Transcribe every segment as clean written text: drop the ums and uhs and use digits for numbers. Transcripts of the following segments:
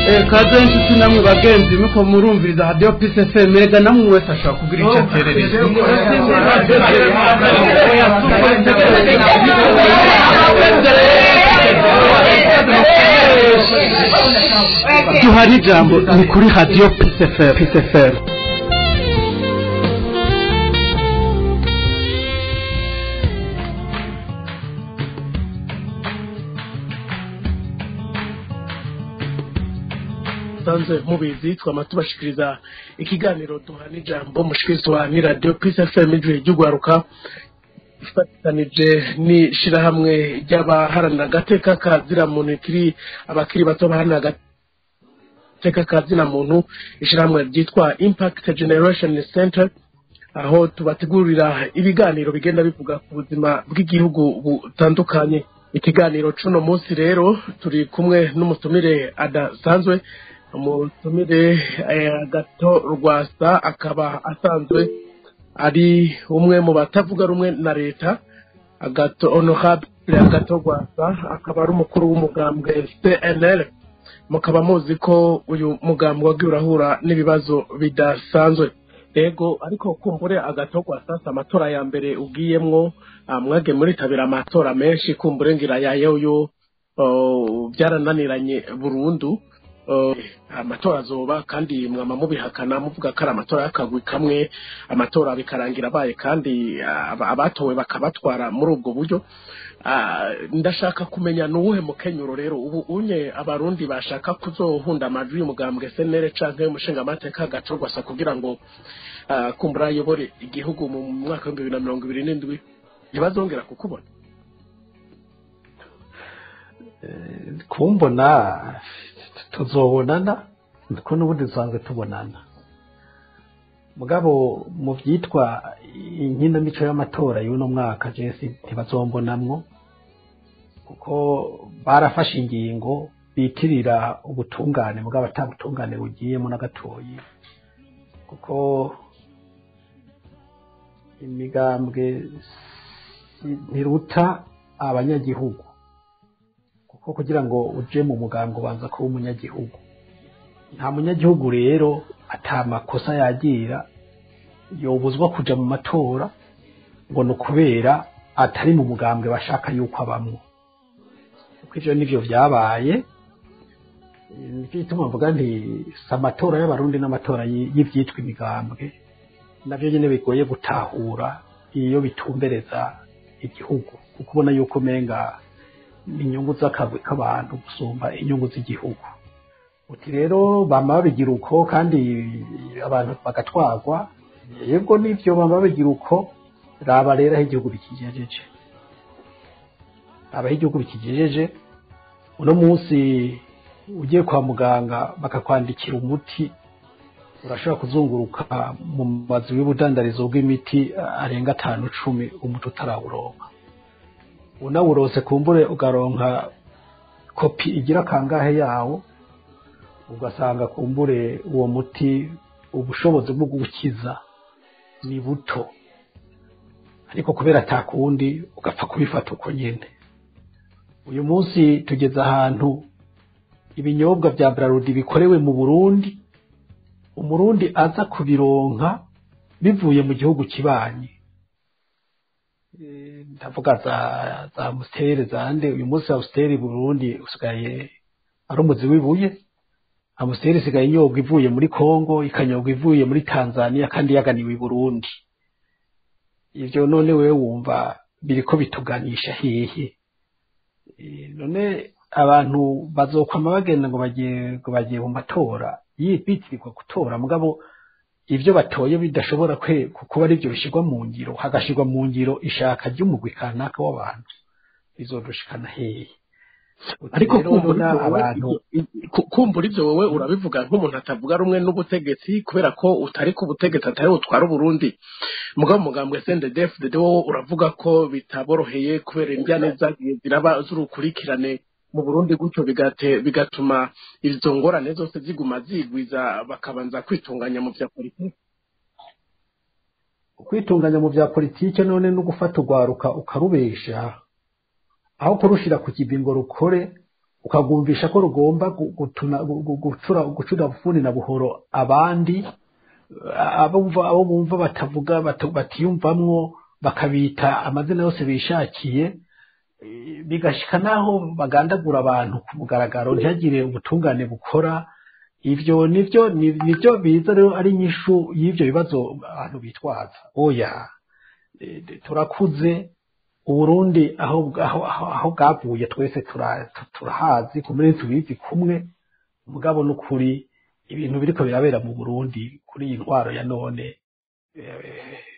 Kaze inshuti namwe bagenzi muko murumviriza Radio Peace FM, erega namwe wese ashobora kugira icyo aterereza. Duhana ijambo ni kuri Radio Peace FM. Peace FM. Sanze mubizi twama tubashikiriza ikiganiro duhana ijambo mushikirizwa ni Radio Peace FM ijwi ry'ugwaruka ifatanije n'ishirahamwe ry'abaharanira agateka ka ziramuntu kiri abakiri bato baharanira agateka ka ziramuntu, ishirahamwe ryitwa Impact Generation Center, aho tubategurira ibiganiro bigenda bivuga ku buzima bw'igihugu butandukanye. Ikiganiro cuno munsi rero turi kumwe n'umutumire adasanzwe, umutumire Agathon Rwasa, akaba asanzwe ari umwe mu batavuga rumwe na leta. Agathon Honorable Agathon Rwasa akaba ari umukuru w'umugambwe CNL, mukaba muzi ko uyu mugambwe wagiye urahura n'ibibazo bidasanzwe. Ego ariko kumbure Agathon Rwasa, amatora ya mbere ugiyemwo, mwage muritabira amatora menshi, kumbure ngira yayo byarananiranye burundu. Amatora azoba kandi mwama mubihakana muvuga ko ari amatora y'akagwi kamwe, amatora bikarangira abaye kandi abatowe bakabatwara muri ubwo buryo. Ndashaka kumenya nuwuhe mukenyuro rero ubu unye abarundi bashaka kuzohunda amajwi y'umugambwe CNL canke umushingamateka Agathon Rwasa kugira ngo kumbura ayobore igihugu mu mwaka wa 2027 ntibazongera kukubona. Kumbona tuzobonana kuko n'ubundi dusanzwe tubonana, mugabo mu vyitwa inkinamico y'amatora y'uno mwaka jesi ntibazombonamwo, kuko barafashe ingingo bitirira ubutungane, mugabo ata butungane bugiyemo na gatoyi, kuko imigambwe ntiruta abanyagihugu, kuko kugira ngo uje mu mugambwe ubanza kuba umunyagihugu. Nta munyagihugu rero ata makosa yagira yobuzwa kuja mu matora ngo ni ukubera atari mu mugambwe bashaka yuko abamwo, kuko ivyo nivyo vyabaye. Nicyo gituma mvuga nti si amatora y'abarundi n'amatora y'ivyitwa imigambwe, navyo nyene bigoye gutahura iyo bitumbereza igihugu, kuko ubona yuko umenga inyungu z'akagwi k'abantu gusumba inyungu z'igihugu. Uti rero bama babigira uko kandi abantu bagatwagwa, yego nivyo bama babigira uko. Raba rero aho igihugu bikigejeje, raba aho igihugu bikigejeje. Uno munsi ugiye kwa muganga bakakwandikira umuti, urashobora kuzunguruka mu mazu y'ubudandarizo bw'imiti arenga 5 10 umuti utarawuronka. Unawurose kumbure ugaronka kopi igira kangahe yawo, ugasanga kumbure uwo muti ubushobozi bwo gukiza ni buto, ariko kubera atakundi ugapfa kubifata uko nyene. Uyu munsi tugeze ahantu ibinyobwa vya Brarudi bikorewe mu Burundi, umurundi aza kubironka bivuye mu gihugu kibanyi. Ndavuga za Amstel zande. Uyu munsi Amstel Burundi usigaye ari umuzi w'ibuye. Amstel isigaye inyobwa ivuye muri Kongo, ikanyobwa ivuye muri Tanzania, kandi yaganiwe i Burundi. Ivyo none wewe wumva biriko bituganisha hehe? None abantu bazokwama bagenda ngo bagiye mu matora yibitirirwa gutora, mugabo ivyo batoye bidashobora kuba arivyo bishirwa mu ngiro, hagashirwa mu ngiro ishaka ry'umugwi kanaka w'abantu, bizodushikana hehe? Ariko kumbura ivyo wowe urabivuga nk'umuntu atavuga rumwe n'ubutegetsi, kubera ko utari ku butegetsi atari utwara Uburundi. Mugabo mugambwe CNDD-FDD wowe uravuga ko bitaboroheye kubera indyane zagiye ziraba z'urukurikirane mu Burundi, gutyo bigatuma izo ngorane zose ziguma zigwiza, bakabanza kwitunganya mu vya politike. Kwitunganya mu vya politike none no gufata ugwaruka ukarubesha, aho kurushira ku kibingo rukore, ukagumvisha ko rugomba gucura bufuni na buhoro abandi, abo bumva batavuga batiyumvamwo bakabita amazina yose bishakiye, bigashika naho bagandagura abantu ku mugaragaro ntihagire ubutungane bukora. Ivyo nivyo biza rero ari inyishu y'ivyo bibazo abantu bitwaza. Oya, turakuze Uburundi aho bwavuye twese turahazi, kumwe tubizi kumwe. Mugabo n'ukuri ibintu biriko birabera mu Burundi kuri iyi ntwaro ya none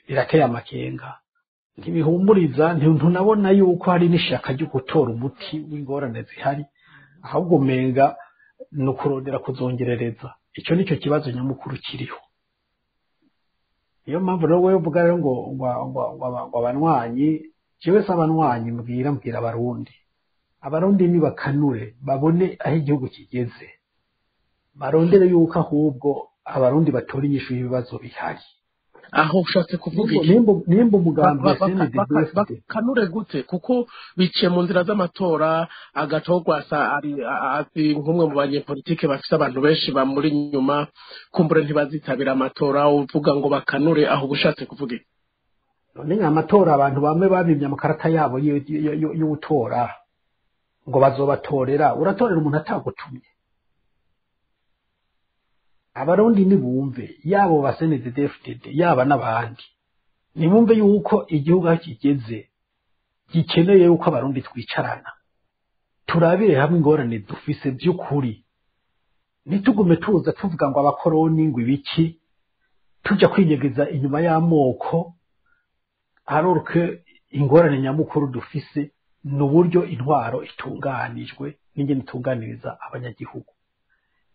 birateye amakenga, ntibihumuriza. Ntunabona yuko hari n'ishaka ryo gutora umuti w'ingorane zihari, ahubwo umenga ni ukurondera kuzongerereza. Icyo nicyo kibazo nyamukuru kiriho. Niyo mpamvu rero wewe uvuga rero ngo abanywanyi, jewe si abanywanyi mbwira abarundi. Abarundi nibakanure babone aho igihugu kigeze, barondere yuko ahubwo abarundi batora inyishu y'ibibazo bihari. Aho ushatse kuvuga iki? Nimba umugambi wa CNDD-FDD bakanure gute? Kuko biciye mu nzira z'amatora, agatogwasa ari azi nk'umwe mu banyepolitike bafise abantu benshi bamuri inyuma, kumbure ntibazitabira amatora. Uvuga ngo bakanure, aho ubushatse kuvuga iki? None amatora abantu bamwe babimye amakarata yabo y'ubutora ngo bazobatorera. Uratorera umuntu atagutumye. Abarundi nibumve, yabo ba CNDD-FDD yaba n'abandi, nibumve yuko igihugu aho kigeze gikeneye yuko abarundi twicarana turabire hamwe ingorane dufise by'ukuri, ntitugume tuza tuvuga ngo abakoroni ngo ibiki, tuja kwinyegeza inyuma y'amoko, alors que ingorane nyamukuru dufise ni uburyo intwaro itunganijwe n'ingene itunganiriza abanyagihugu.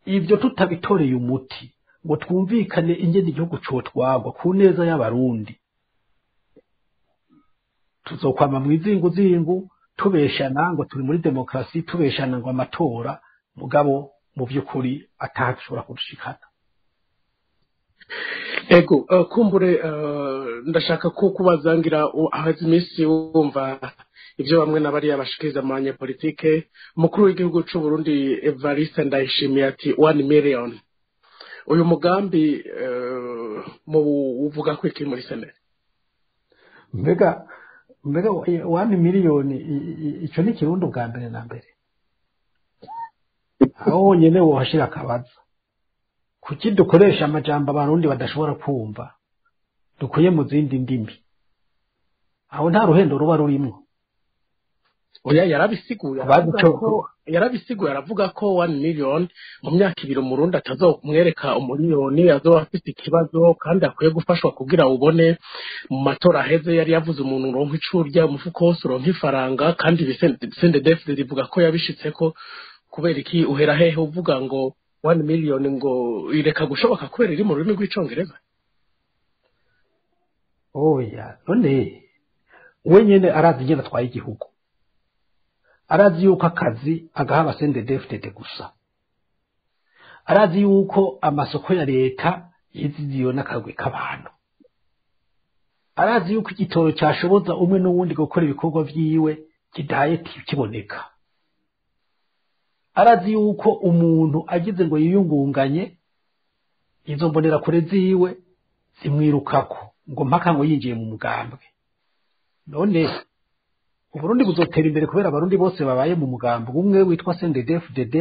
Ivyo tutabitoreye umuti ngo twumvikane ingene igihugu cotwagwa ku neza y'abarundi, tuzokwama mw'izinguzingu tubeshana ngo turi muri demokarasi, tubeshana ngo amatora, mugabo mu vy'ukuri atashobora kudushikana. Ego, kumbure ndashaka ko kubazangira aheze iminsi wumva ivyo bamwe n'abariya bashikiriza mu banyepolitike. Umukuru w'igihugu c'u Burundi Evariste Ndayishimiye ati 1 million. Uyu mugambi mu uvuga ko iki muri senere? Mbega 1 million ico ni kirundo bwa mbere na mbere. Aho honyene wohashira akabazo. Kuki dukoresha amajambo abarundi badashobora kumva, dukuye mu zindi ndimi? Aho nta ruhendo ruba rurimwo. Oya, yarabisiguye aravuga ko 1 million mu myaka ibiri umurundi atazomwereka umuriyoni, azoba afite ikibazo kandi akwiye gufashwa kugira ubone. Mu matora aheze yari yavuze umuntu uronka icurya umufuko wose uronka ifaranga, kandi CNDD-FDD ivuga ko yabishitseko. Kubera iki uhera hehe uvuga ngo 1 million ngo ireka gushoboka kubera iri mu rurimi rw'icongereza? Oya, none we nyene arazi ingene atwaye igihugu, arazi yuko akazi agaha aba CNDD-FDD gusa, arazi yuko amasoko ya leta yiziziwe n'akagwi k'abantu, arazi yuko igitoro cyashoboza umwe n'uwundi gukora ibikorwa vyiwe kidaye kiboneka, arazi yuko umuntu agize ngo yiyungunganye izo mbonera kure ziwe zimwirukako ngo mpaka ngo yinjiye mu mugambwe. None Uburundi buzotera imbere kubera abarundi bose babaye mu mugambwe umwe witwa CNDD-FDD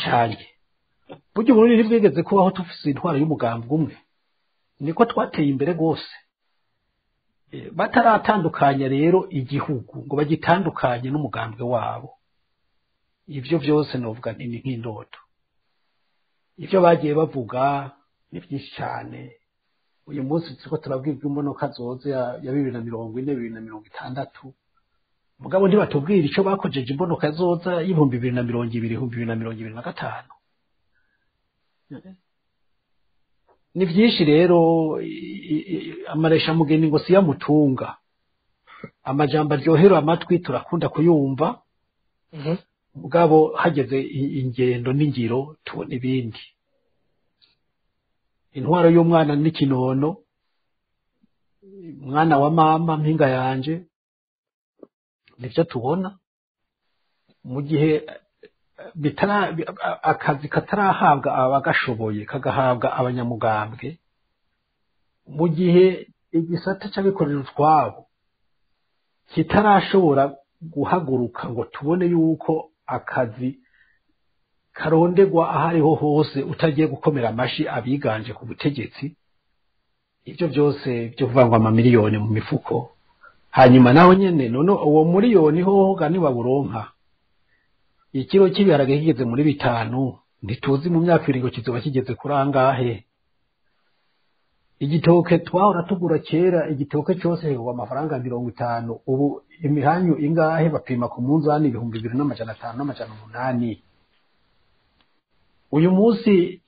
cyane? Burya Uburundi ntibwigeze kubaho tufise intwaro y'umugambwe umwe, niko twateye imbere rwose. Bataratandukanya rero igihugu ngo bagitandukanye n'umugambwe wabo, ivyo vyose novuga ni nk'indoto. Ivyo bagiye bavuga ni byinshi cyane. Uyu munsi turiko turabwirwa imbonoka zoze ya 2040 2060, mugabo ntibatubwira ico bakojeje imbonoka zoza y'ibihumbi 2020 2025. Ni byinshi rero. Amaresha mugeni ngo siyamutunga, amajambo aryohera amatwi turakunda kuyumva, mugabo hageze ingendo n'ingiro tubona ibindi. Intwaro y'umwana n'ikinono, mwana wa mama mpinga yanje, nivyo tubona. Mu gihe akazi katarahabwa abagashoboye kagahabwa abanyamugambwe, mu gihe igisata c'abikorera utwabo kitarashobora guhaguruka ngo tubone yuko akazi karondegwa aho ariho hose utagiye gukomera amashi abiganje ku butegetsi, ibyo byose byo kuvuga ngo amamiliyoni mu mifuko, hanyuma naho nyene none uwo miliyoni hoho ga nibaburonka, ikiro cy'ibiharage kigeze muri 5, ntituzi mu myaka 7 kizoba kigeze kuri angahe. Igitoke twahora tugura kera, igitoke cyose kigurwa amafaranga 50, ubu imihanyu ingahe bapima ku munzani 2500 n'800. Uyu munsi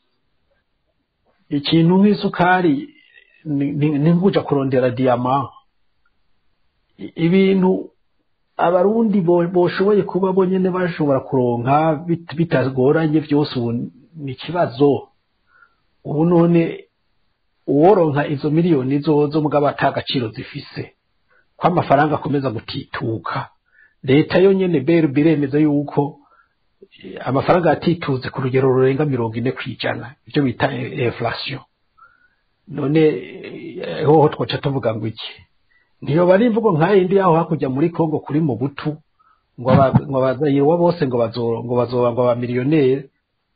ikintu nk'isukari ni nkuja kurondera diyama. Ibintu abarundi boshoboye kuba bonyene bashobora kuronka bitagoranye byose ubu ni ikibazo. Ubu none uworonka izo miliyoni zozo mugabo ata gaciro zifise, ko amafaranga akomeza gutituka, leta yonyene BRB iremeza yuko amafaranga yatituze ku rugero rurenga 40%, ibyo bita inflation. None hoho twoca tuvuga ngo iki? Ntiyo bari imvugo nk'ayindi yaho hakurya muri Kongo kuri Mobutu, ngo abazayirwa bose ngo bazoba ngo abamiliyoneri,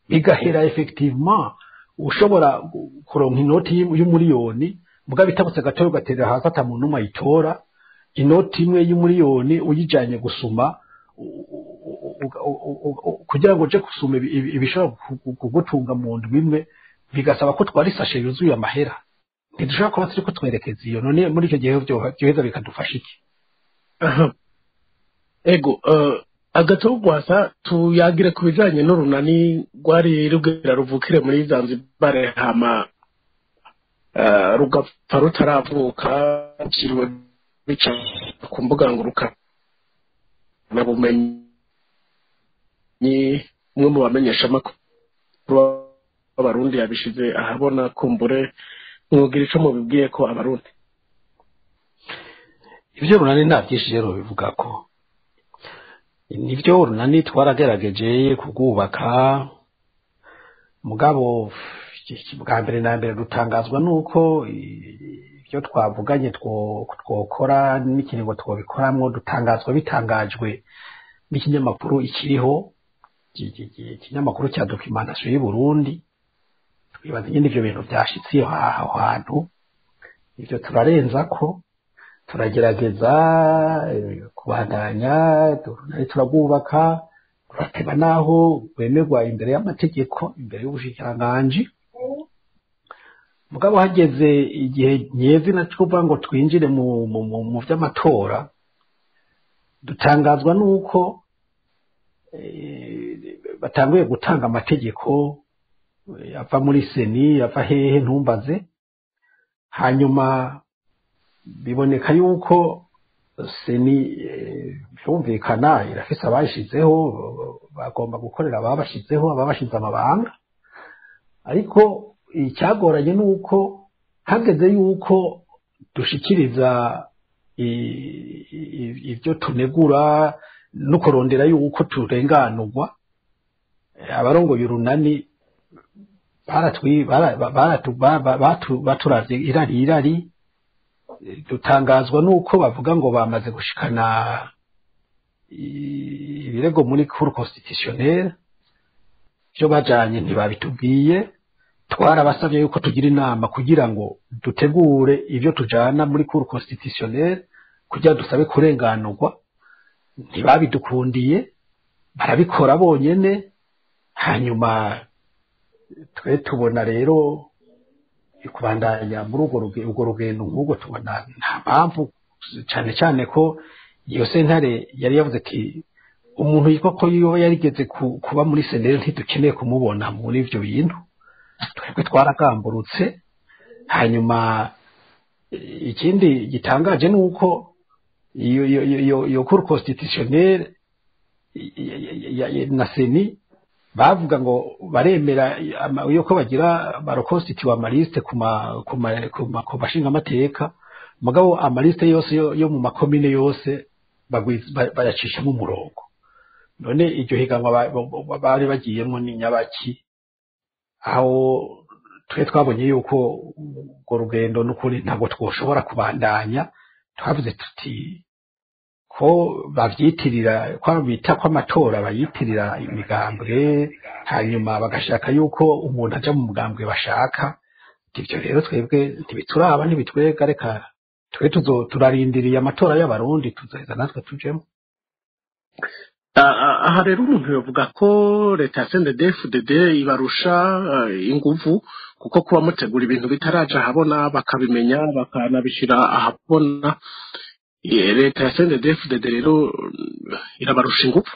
bigahera effectivement ushobora kuronka inoti y'umuriyoni mugabo itabutse gatoya ugaterera hasi ata muntu n'umwe ayitora. Inoti imwe y'umuriyoni uyijanye gusuma kugira ngo uje gusuma ibishobora kugutunga mu ndwi imwe, bigasaba ko twari sashe yuzuye amahera. Ntidushobora kuba turiko twerekeza iyo. None muri icyo gihe vyoheza bikadufasha iki? Ego, agatogwasa tuyagire ku bijanye n'urunani rwari rubwira ruvukire muri Zanzibar, hama rugapfa rutaravuka, kiriwe bica ku mbuga nguruka na bumenyi. Umwe mu bamenyesha amakuru b'abarundi yabishize ahabona, kumbure mwogira ico mubibwiye ko abarundi. Ivyo runani nta byinshi rero bivuga ko nivyo runani twaragerageje kurwubaka, mugabo bwa mbere na mbere dutangazwa nuko ibyo twavuganye twokora n'ikiringo twobikoramwo, dutangazwa bitangajwe n'ikinyamakuru ikiriho, ikinyamakuru cya documentation y'u Burundi. Twibaza nyine ivyo bintu vyashitse aho hantu, ivyo turarenza ko turagerageza kubandanya turagubaka, turateba naho wemerwa imbere y'amategeko, imbere y'ubushikiranganji. Mugabo hageze igihe nyezi na kuvuga ngo twinjire mu vy'amatora, dutangazwa nuko batanguye gutanga amategeko ava muri seni, ava hehe ntumbaze. Hanyuma biboneka yuko seni byumvikana irafise abayishizeho, bagomba gukorera ababashizeho, ababashize amabanga. Ariko icyagoranye nuko hageze yuko dushikiriza ibyo tunegura no kurondera yuko turenganurwa, abarongoye urunani baturavye irari. Dutangazwa nuko bavuga ngo bamaze gushikana ibirego muri cour constitutionnelle, byo bajanye ntibabitubwiye. Twarabasabye yuko tugira inama kugira ngo dutegure ibyo tujana muri cour constitutionnelle kugira dusabe kurenganurwa, ntibabidukundiye, barabikora bonyene. Hanyuma twe tubona rero kubandanya muri urwo rugendo nk'ubwo, tubona nta mpamvu, cyane cyane ko iyo sentare yari yavuze ati umuntu yitwa ko yoba yarigeze kuba muri senere ntidukeneye kumubona muri ivyo bintu. Twebwe twaragamburutse. Hanyuma ikindi gitangaje ni uko iyo cour constitutionnelle na seni bavuga ngo baremera yuko bagira barokonstituwa amaliste ku bashinga amateka, mugabo amaliste yose yo mu makomine yose bayacishamo umurongo. None iryo higanwa bari bagiyemo ni nyabaki? Aho twe twabonye yuko urwo rugendo n'ukuri ntabwo twoshobora kubandanya, twavuze tuti ko bavyitirira, ko bita ko amatora bayitirira imigambwe, hanyuma bagashaka yuko umuntu aja mu mugambwe bashaka. Ivyo rero twebwe ntibituraba, ntibitwega. Reka twe turarindiriye amatora y'Abarundi, tuzoheza natwe tujemo. Aha rero umuntu yavuga ko leta ya CNDD-FDD ibarusha inguvu, kuko kuba mutegura ibintu bitaraja ahabona, bakabimenya, bakanabishira ahabona, leta ya CNDD-FDD rero irabarusha inguvu.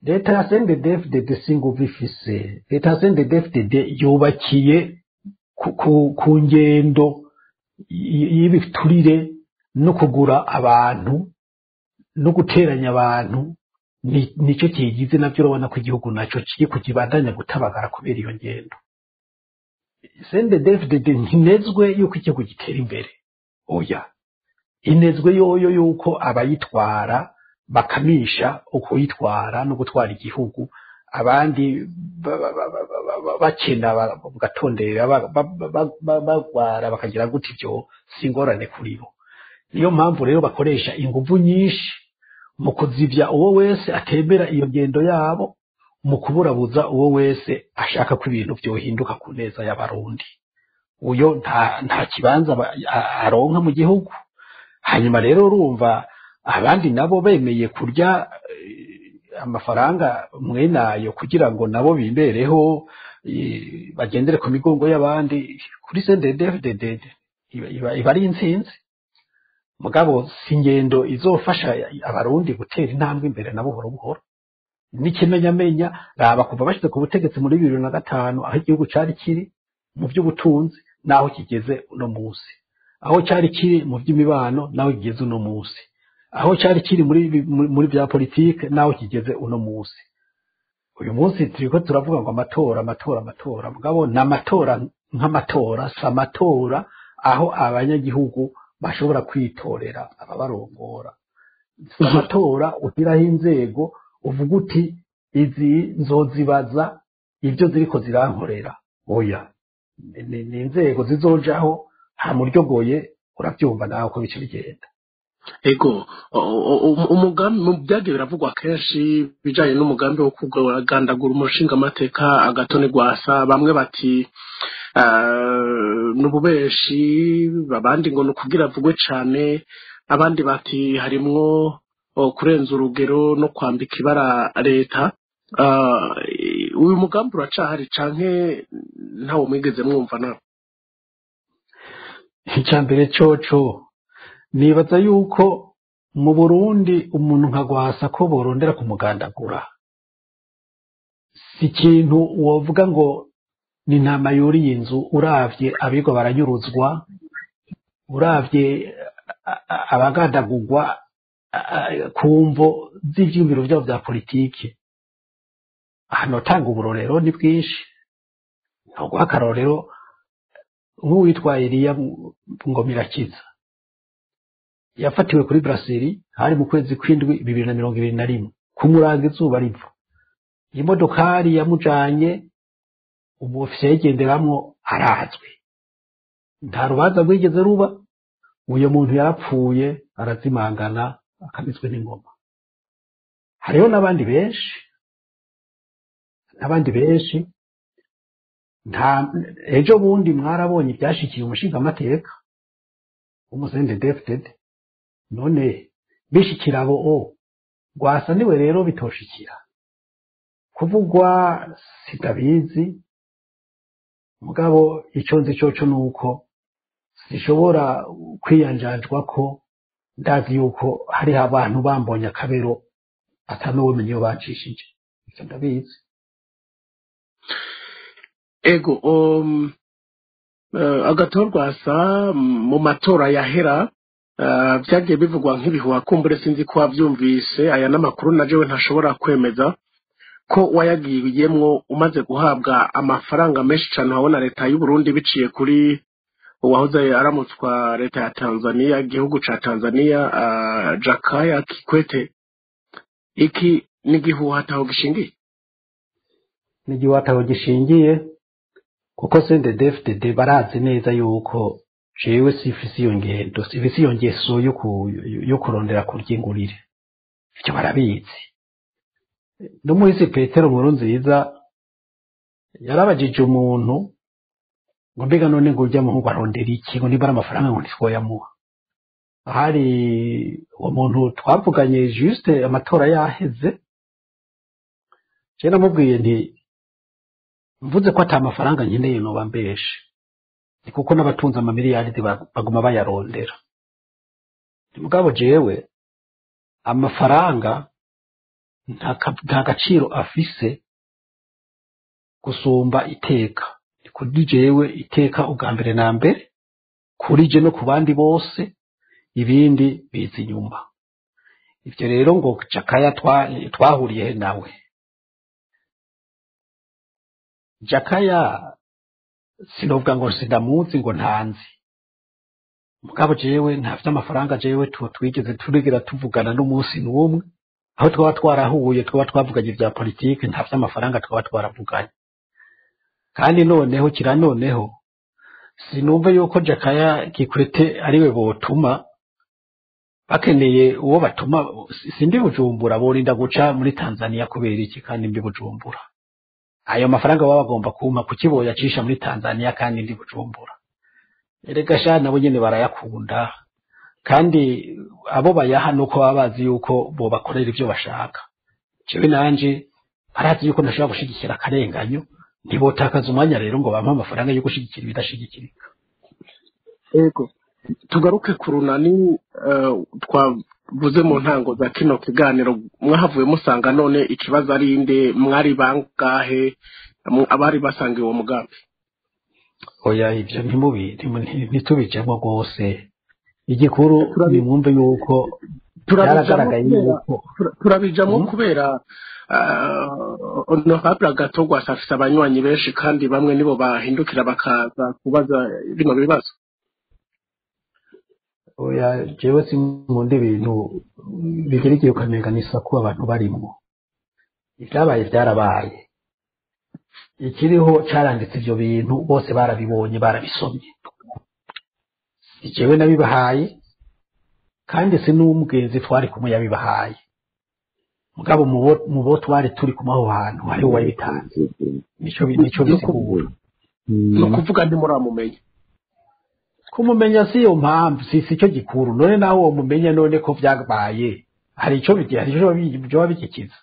Leta ya CNDD-FDD si inguvu ifise. Leta ya CNDD-FDD yubakiye ku ngendo y'ibiturire no kugura abantu no guteranya abantu, nicyo kiyigize. Navyo urabona ko igihugu naco kiri kukibandanya gutabagara kubera iyo ngendo. CNDD-FDD ntinezwe yuko igihugu gitera imbere, oya. Inezwe yoyo yuko abayitwara bakamisha ukuyitwara no gutwara igihugu, abandi bakena, bagatondera, bagwara, bakagira gute, ivyo si ingorane kuri bo. Niyo mpamvu rero bakoresha inguvu nyinshi mu kuzivya uwo wese atembera iyo ngendo yabo, mu kuburabuza uwo wese ashaka ko ibintu vyohinduka ku neza y'Abarundi. Uyo nta kibanza aronka mu gihugu. Hanyuma rero urumva abandi nabo bemeye kurya amafaranga mwenayo kugira ngo nabo bibereho, bagendere ku migongo y'abandi, kuri CNDD-FDD iba ari intsinzi. Mugabo si ingendo izofasha Abarundi gutera intambwe imbere na buhoro buhoro. N'ikimenyamenya, raba kuva bashyize ku butegetsi muri 2005, aho igihugu cari kiri mu by'ubutunzi n'aho kigeze uno munsi, aho cyari kiri mu by'imibano n'aho kigeze uno munsi, aho cyari kiri muri bya politike n'aho kigeze uno munsi. Uyu munsi turiko turavuga ngo amatora, amatora, amatora, mugabo ni amatora nk'amatora, si amatora aho abanyagihugu bashobora kwitorera ababarongora, si amatora ushyiraho inzego uvuga uti izi nzozibaza ibyo ziriko zirankorera, oya. Ni inzego zizojaho hamuryogoye, urabyumva nawe uko bice bigenda. Ego, umugambi byagiye biravugwa kenshi bijanye n'umugambi wo kugandagura umushinga amateka Agatoni Rwasa. Bamwe bati n'ububeshi, abandi ngo nukugira avugwe cane, abandi bati harimwo kurenza urugero no kwambika ibara leta. Uyu mugambi uracahari canke ntawo mwigeze mwumva nawe? Icya mbere coco, nibaza yuko mu Burundi umuntu nka Rwasa ko borondera kumugandagura si ikintu wovuga ngo ni intama yuriye inzu. Uravye abigwa baranyuruzwa, uravye abagandagurwa ku mvo z'ivyiyumviro vyabo vya politike, aha notanga uburorero ni bwinshi. Noguha akarorero nk'uwitwa Eliya Ngomirakiza, yafatiwe kuri Brasserie, hari mu kwezi kw'indwi 2021, kumuranga izuba riva. Imodokari yamujanye, umufisiye yayigenderamwo arazwi, nta rubanza rwigeze ruba. Uyo muntu yarapfuye arazimangana, akamizwe n'ingoma. Hariho n'abandi benshi, n'abandi benshi. Nta ejo bundi mwarabonye ibyashikiye umushingamateka w'umuCNDD-FDD. None bishikira abo, o Rwasa niwe rero bitoshikira? Kuvugwa sitabizi, mugabo ico nzi coco nuko sishobora kwiyanjanjwa ko ndazi yuko hariho abantu bambonye akabero atanuwemenya iyo bacishije, ivyo ndabizi. Ego, Agathon Rwasa, mu matora yahera vyagiye bivugwa nk'ibihuha, kumbure sinzi ko wavyumvise, aya n'amakuru na jewe ntashobora kwemeza, ko wayagiyemwo umaze guhabwa amafaranga menshi cane wabona leta y'u Burundi biciye kuri uwahoze aramutswa leta ya Tanzania, igihugu ca Tanzania, Jakaya Kikwete. Iki ni igihuha ataho gishingiye? Ni igihuha ataho gishingiye, kuko CNDD-FDD barazi neza yuko jewe sifise iyo ngendo, sifise iyo ngeso yo kurondera kurya ingurire. Ivyo barabizi. N'umuhisi Petero Nkurunziza yarabajije umuntu ngo: "Mbega none ngo urya muhungu arondera iki?" Ngo niba ari amafaranga, ngo ntitwoyamuha. Hari uwo muntu twavuganye juste amatora yaheze. Je namubwiye nti: "Mvuze ko ata mafaranga nkeneye noba mbeshe, ni kuko n'abatunze amamiliyaridi baguma bayarondera. Mugabo jewe amafaranga nta gaciro afise gusumba iteka. Ni kuri jewe iteka ubwa mbere na mbere, kuri je no ku bandi bose, ibindi biza inyuma." Ivyo rero ngo Jakaya twahuriye he nawe? Jakaya sinovuga ngo sindamuzi, ngo ntanzi. Mugabo jewe nta vy'amafaranga jewe twigeze turigera tuvugana n'umunsi n'umwe. Aho twaba twarahuye, twaba twavuganye ibya politike, nta vy'amafaranga twaba twaravuganye. Kandi noneho kira noneho sinumva yuko Jakaya Kikwete ariwe botuma. Bakeneye uwo batuma, sindi Bujumbura, borinda guca muri Tanzania kubera iki kandi ndi Bujumbura? Ayo mafaranga baba bagomba kumpa, kuki boyacisha muri Tanzania kandi ndi Bujumbura? Erega sha, nabo nyene barayakunda, kandi abo bayaha nuko baba bazi yuko bobakorera ivyo bashaka. Jewe nanje barazi yuko ntashobora gushigikira akarenganyo. Ntibotakaza umwanya rero ngo bampe amafaranga yo gushigikira ibidashigikirika. Ego, tugaruke ku runani twavuze mu ntango za kino kiganiro. Mwahavuye musanga none ikibazo ari inde? Mwari bangahe abari basangiye uwo mugambi? Oya, ivyo ntitubijemo rwose. Igikuru nimwumve yuko byaragaragaye yuko Turabijamo kubera honorable Agathon Rwasa afise abanywanyi benshi, kandi bamwe nibo bahindukira bakaza kubaza bino bibazo. Oya, jewe sinkunda ibintu bigira igihe ukamenga n'isaku abantu barimwo. Ibyabaye byarabaye, ikiriho caranditse. Ivyo bintu bose barabibonye, barabisomye. Si jewe nabibahaye, kandi si n'umugenzi twari kumwe yabibahaye. Mugabo mubo twari turi kumwe aho hantu hariho uwabitanze. Nico bisigura. Ni ukuvuga ntimuramumenya? Kumumenya si iyo mpamvu, si cyo gikuru. None nawe uwo mumenya, none ko vyabaye, hari ico bigiye, hari ico byoba bigikiza?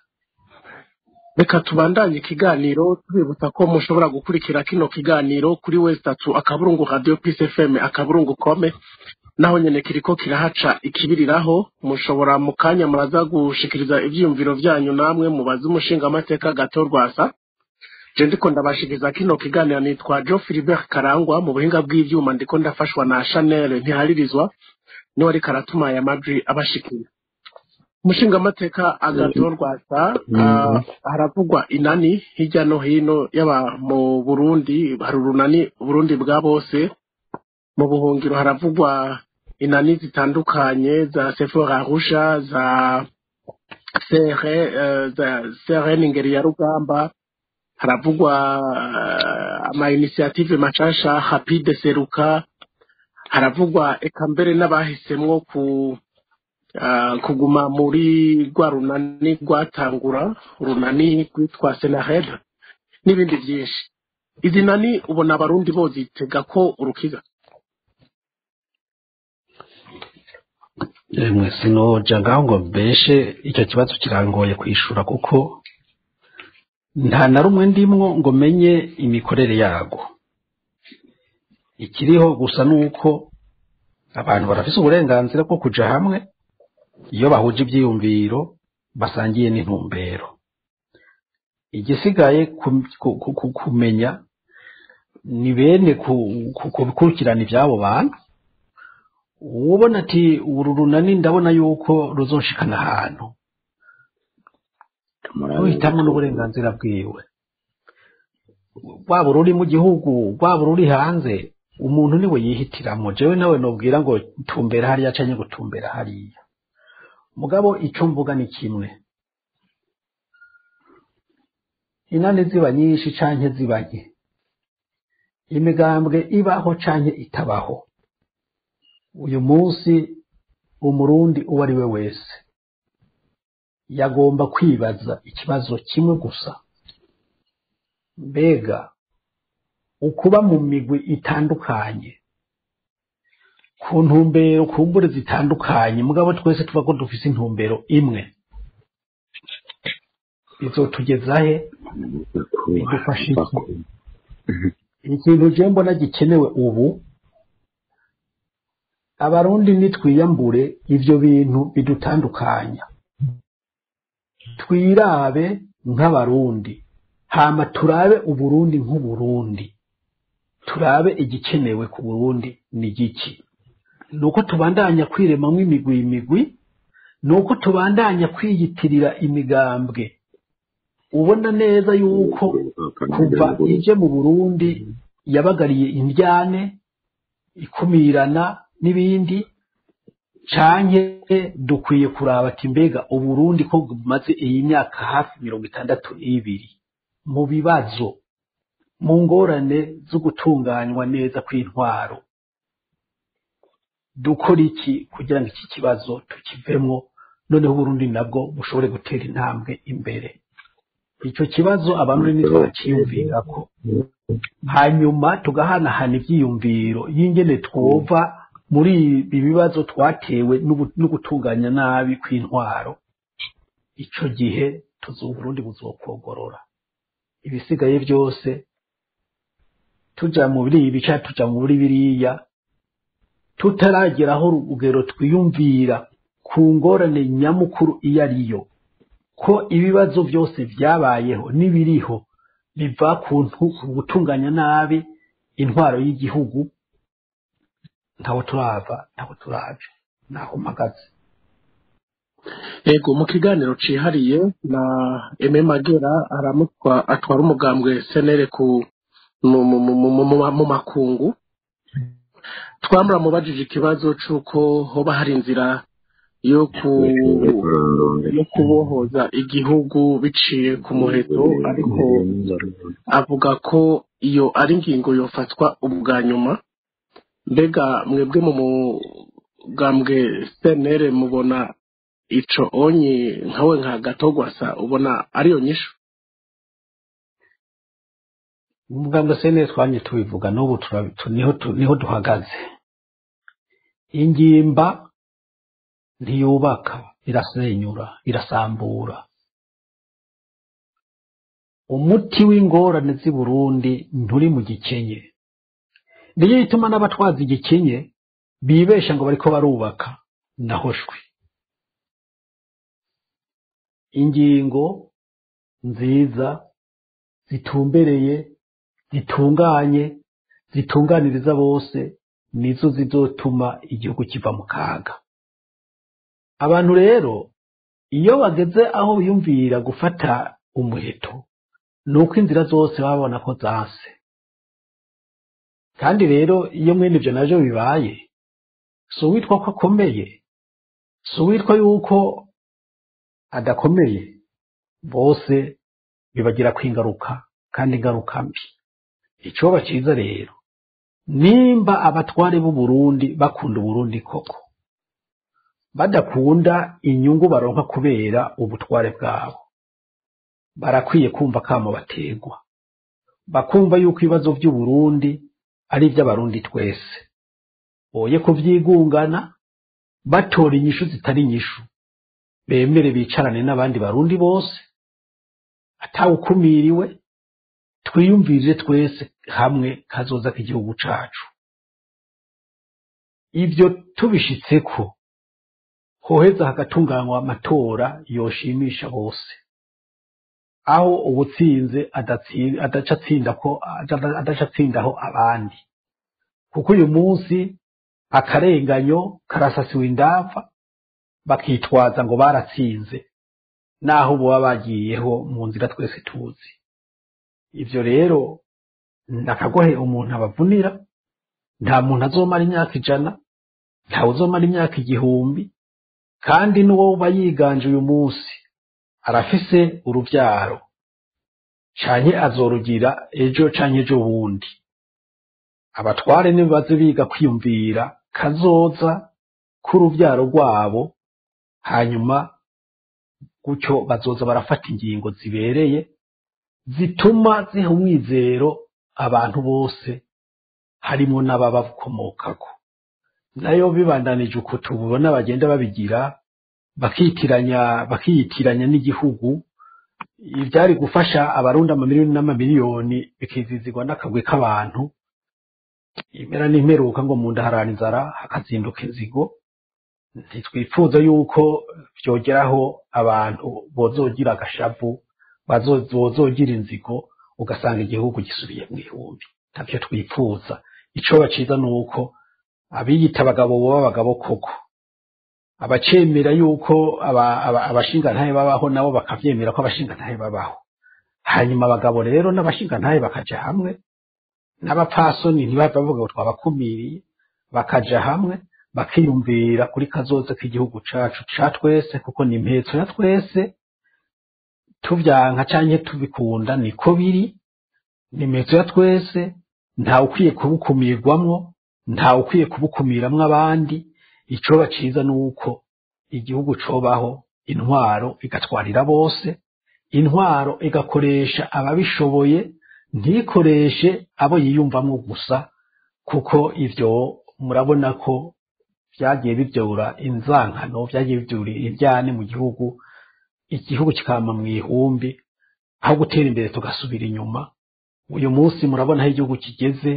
Reka tubandanye ikiganiro, tubibutsa ko mushobora gukurikira kino kiganiro kuri w3.radiopsfm.com. Naho nyene kiriko kirahaca ikibiriraho. Mushobora mu kanya muraza gushikiriza ivyiyumviro vyanyu, namwe mubaze umushingamateka Agathon Rwasa. Je ndiko ndabashikiriza kino kiganiro nitwa Joe Philibert Karangwa. Mu buhinga bw'ivyuma ndiko ndafashwa na Chanel Ntiharirizwa, niwe ariko aratuma aya majwi abashikira. Umushingamateka Agathon Rwasa, haravugwa inani hirya no hino, yaba mu Burundi hari urunani Burundi bwa bose, mu buhungiro haravugwa inani zitandukanye za Sefor Arusha, za CR, za CRN Ingeri ya Rugamba, haravugwa ama initiative mashasha Rapide Seruka, haravugwa eka mbere n'abahisemwo kuguma muri rwa runani rwatangura, urunani rwitwa Senared, n'ibindi byinshi. Izi nani ubona abarundi bozitega ko urukiza? Emwe, sinoja ngaho ngo mbeshe. Icyo kibazo kirangoye kwishura, kuko nta na rumwe ndimwo ngo menye imikorere yago. Ikiriho gusa nuko abantu barafise uburenganzira bwo kuja hamwe iyo bahuje ivyiyumviro, basangiye n'intumbero. Igisigaye kumenya ni bene gukurikirana ivy'abo bantu. Ubona ati: "Uru runani ndabona yuko ruzonshikana ahantu", ruhitamwo n'uburenganzira bwiwe, waba ururi mu gihugu, waba ururi hanze, umuntu niwe yihitiramwo. Jewe nawe nobwira ngo tumbera hariya canke ngo tumbera hariya. Mugabo ico mvuga ni kimwe. Inani ziba nyinshi canke ziba nke, imigambwe ibaho canke itabaho, uyu munsi umurundi uwo ari we wese yagomba kwibaza ikibazo kimwe gusa: mbega ukuba mu migwi itandukanye ku ntumbero kumbure zitandukanye, mugabo twese tuva ko dufise intumbero imwe, bizotugeza he? Bidufasha iki? Ikintu je mbona gikenewe ubu, abarundi nitwiyambure ivyo bintu bidutandukanya, twirabe nk'abarundi, hama turabe uburundi nk'uburundi, turabe igikenewe ku Burundi ni giki. Nuko tubandanya kwiremamwo imigwi imigwi, nuko tubandanya kwiyitirira imigambwe ubona neza yuko kuva ije mu Burundi yabagariye indyane, ikumirana n'ibindi, canke dukwiye kuraba ati mbega uburundi ko bumaze iyi myaka hafi 62 mu bibazo, mu ngorane zo gutunganywa neza kw'intwaro, dukora iki kugira ngo iki kibazo tukivemwo, noneho uburundi nabwo bushobore gutera intambwe imbere? Ico kibazo abarundi ntitwaciyumvirako, hanyuma tugahanahana ivyiyumviro y'ingene twova muri ibi bibazo twatewe no gutunganya nabi kw'intwaro. Ico gihe tuzo Burundi buzokogorora, ibisigaye byose tuja muri ibi canke tuja muri biriya, tutarageraho urugero twiyumvira ku ngorane nyamukuru iyo ariyo, ko ibibazo byose byabayeho n'ibiriho biva ku gutunganya nabi intwaro y'igihugu. Ntaho turava, ntaho turaja, naho mpagaze. Ego, mu kiganiro cihariye na Aime Magera aramutwa atwara umugambwe CNL ku mu makungu, twamuramubajije ikibazo c'uko hoba hari inzira yo kubohoza igihugu biciye ku muheto, ariko avuga ko iyo ari ingingo yofatwa ubwa nyuma. Mbega mwebwe mu mugambwe CNL mubona ico onye nkawe nka Gatogwasa ubona ariyo nyishu? Umugambwe CNL twamye tubivuga, n'ubu niho duhagaze. Ingimba ntiyubaka, irasenyura, irasambura. Umuti w'ingorane z'i Burundi nturi mu gikenye. Niyo ituma n'abatwaza igikenye bibesha ngo bariko barubaka, nahoshwe. Ingingo nziza zitumbereye, zitunganye, zitunganiriza bose, nizo zizotuma igihugu kiva mu kaga. Abantu rero iyo bageze aho biyumvira gufata umuheto, nuko inzira zose babona ko zase. Kandi rero iyo mwene ivyo navyo bibaye, si uwitwa ko akomeye, si uwitwa yuko adakomeye, bose bibagirako ingaruka, kandi ingaruka mbi. Icoba ciza rero, nimba abatware b'u Burundi bakunda Uburundi koko, badakunda inyungu baronka kubera ubutware bwabo, barakwiye kumva kamo bategwa, bakumva yuko ibibazo vy'u Burundi ari ivy'abarundi twese, boye kuvyigungana batora inyishu zitari inyishu, bemere bicarane n'abandi barundi bose atawukumiriwe, twiyumvire twese hamwe kazoza k'igihugu cacu. Ivyo tubishitseko, hoheza hagatunganywa amatora yoshimisha bose, aho uwutsinze adaca atsinda ko adaca atsindaho abandi, kuko uyu munsi akarenganyo karasasiwe indava, bakitwaza ngo baratsinze, naho boba bagiyeho mu nzira twese tuzi. Ivyo rero nakagohe umuntu abavunira. Nta muntu azomara imyaka 100, ntawe uzomara imyaka 1000, kandi n'uwo uba yiganje uyu munsi arafise uruvyaro canke azorugira ejo canke ejo bundi. Abatware nibaze biga kwiyumvira kazoza k'uruvyaro rwabo, hanyuma gutyo bazoza barafata ingingo zibereye zituma ziha umwizero abantu bose, harimo n'ababakomokako. Nayo bibandanije uko tubona bagenda babigira, bakiyitiranya n'igihugu, ivyari gufasha abarundi amamiliyoni n'amamiliyoni bikizizirwa n'akagwi k'abantu. Impera n'imperuka ngo mu nda harara inzara hakazinduka inzigo. Ntitwifuza yuko vyogeraho abantu bozogira agashavu, bozogira inzigo, ugasanga igihugu gisubiye mw'ihumbi. Ntavyo twifuza. Ico baciza nuko abiyita abagabo boba abagabo koko, abacemera yuko abashingantahe babaho nabo bakavyemera ko abashingantahe babaho. Hanyuma abagabo rero n'abashingantahe bakaja hamwe, n'abapfasoni ntibava bavuga ngo twabakumiriye, bakaja hamwe bakiyumvira kuri kazoza k'igihugu cacu ca twese, kuko ni impetso ya twese, tuvyanka canke tubikunda niko biri, ni impetso ya twese, ntawe ukwiye kubukumirwamwo, ntawe ukwiye kubukumiramwo abandi. Icoba ciza nuko igihugu cobaho intwaro igatwarira bose, intwaro igakoresha ababishoboye, ntikoreshe abo yiyumvamwo gusa, kuko ivyo murabona ko vyagiye bivyura inzankano, vyagiye bivyura ivyane mu gihugu, igihugu kikama mw'ihumbi, aho gutera imbere tugasubira inyuma. Uyu munsi murabona aho igihugu kigeze,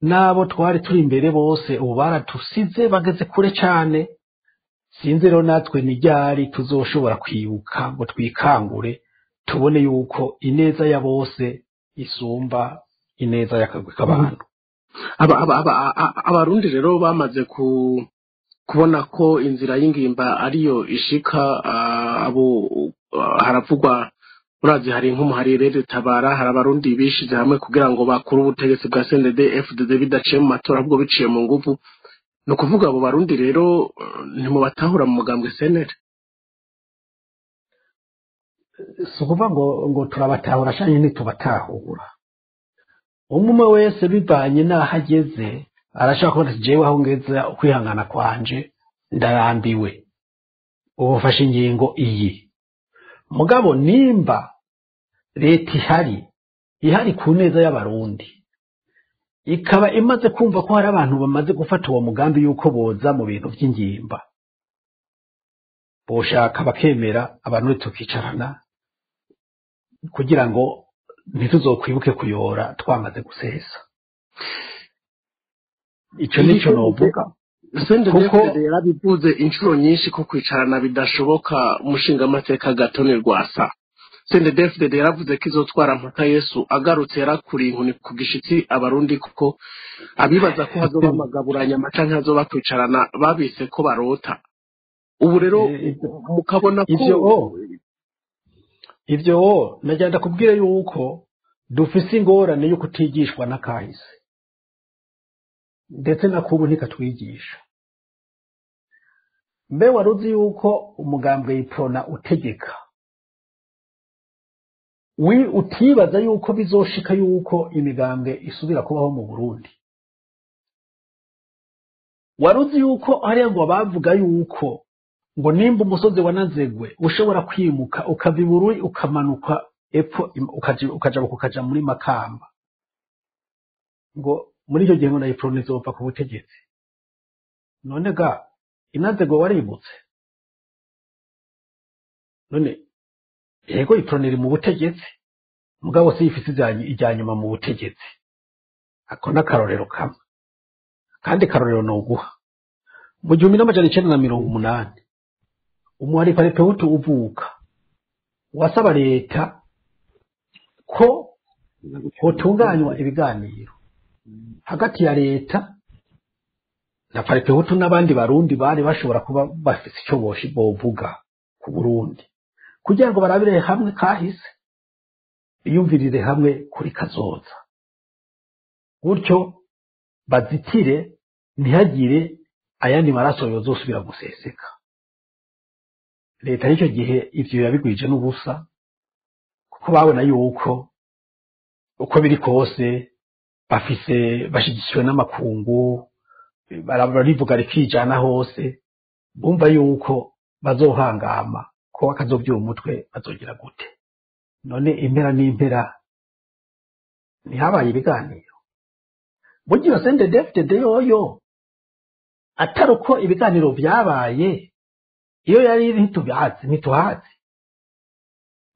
n'abo twari turi imbere bose ubu baratusize bageze kure cane. Sinzi rero natwe ni ryari tuzoshobora kwibuka ngo twikangure, tubone yuko ineza ya bose isumba ineza y'akagwi k'abantu. Abarundi rero bamaze kubona ko inzira y'ingimba ariyo ishika. Abo haravugwa, urazi hari nk'umuharire Tabara, hari abarundi bishize hamwe kugira ngo bakure ubutegetsi bwa CNDD FDD bidaciye mu matora ahubwo biciye mu nguvu. Ni ukuvuga abo barundi rero ntimubatahura mu mugambwe CNL? Si ukuvuga ngo turabatahura canke ntitubatahura. Umwe wese bivanye n'aho ageze arashaka kubona ati jewe aho ngeze ukwihangana kwanje ndarambiwe, ubu mfashe ingingo iyi. Mugabo nimba leta ihari ku neza y'abarundi, ikaba imaze kumva ko hari abantu bamaze gufata uwo mugambi yuko boza mu bintu vy'ingimba, boshaka bakemera abantu tukicarana kugira ngo ntituzokwibuke kuyora twamaze gusesa. Ico nico novuga. Kuko yarabivuze inshuro nyinshi ko kwicarana bidashoboka. Umushingamateka Gatoni Rwasa, CNDD-FDD yaravuze ko izotwara mpaka Yesu agarutse, yarakuriye inkoni ku gishitsi abarundi, kuko abibaza ko hazoba amagaburanyama canke hazoba kwicarana babise ko barota. Ubu rero mukabona ko ivyo nagenda kubwira yuko dufise ingorane yo kutigishwa n'akahise, ndetse na kubu ntikatwigisha. Mbe waruzi yuko umugambwe Iprona utegeka wi utibaza yuko bizoshika yuko imigambwe isubira kubaho mu Burundi? Waruzi yuko hariya ngo bavuga yuko ngo nimba umusozi wa Nazegwe ushobora kwimuka ukava Ibururi ukamanuka epfo ukaja muri Makamba, ngo muri icyo gihe ngo na Iprona izopfa ku butegetsi. None ga Inazegwe waributse? None yego Iprona iri mu butegetsi, mugabo si ifise ijya nyuma mu butegetsi. Ako n'akarorero kamwe. Kandi karorero noguha mu 1980 umuhari Paripehutu uvuka wasaba leta ko hotunganywa ibiganiro hagati ya leta na Paripehutu n'abandi barundi bari bashobora kuba bafise ico bovuga ku Burundi, kugira ngo barabire hamwe kahise, biyumvirire hamwe kuri kazoza, gutyo bazitire ntihagire ayandi maraso yozosubira guseseka. Leta y'icyo gihe ivyo yabigwije n'ubusa, Kuko babona yuko uko biri kose bafise, bashyigikiwe n'amakungu, barivuga rikijana hose, bumva yuko bazohangama ko bakazobyura umutwe bazogira gute. None impera n'impera ntihabaye ibiganiro? Burya iyo CNDD-FDD yoyo atari uko ibiganiro byabaye, iyo yari iri ntitubihazi, ntituhazi.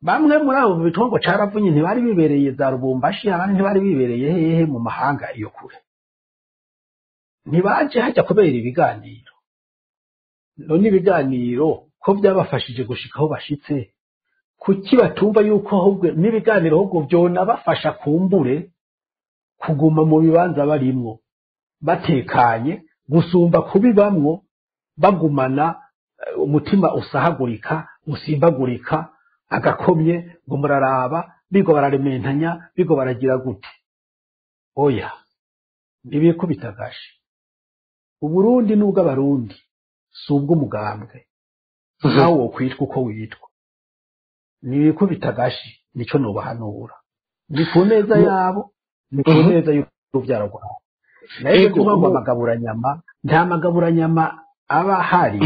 Bamwe muri abo bitwa ngo caravunye ntibari bibereye za Rubumbashi, abandi ntibari bibereye hehe mu mahanga iyo kure, ntibaje hajya kubera ibiganiro. None ibiganiro ko byabafashije gushika aho bashitse, kuki batumva yuko ahubwo n'ibiganiro ahubwo byonabafasha kumbure kuguma mu bibanza barimwo batekanye, gusumba kubibamwo bagumana umutima usahagurika, usimbagurika, agakomye ngo muraraba bigo bararementanya, bigo baragira gute? Oya, ntibikubita agashi. Uburundi n'ubw'Abarundi, si ubw'umugambwe nawe wokwitwa uko witwa. Ntibikubita agashi, nico nobahanura, ni ku neza yabo, ni ku neza y'urubyaro rwawe. Nayo kuvuga ngo amagaburanyama, nta magaburanyama aba ahari.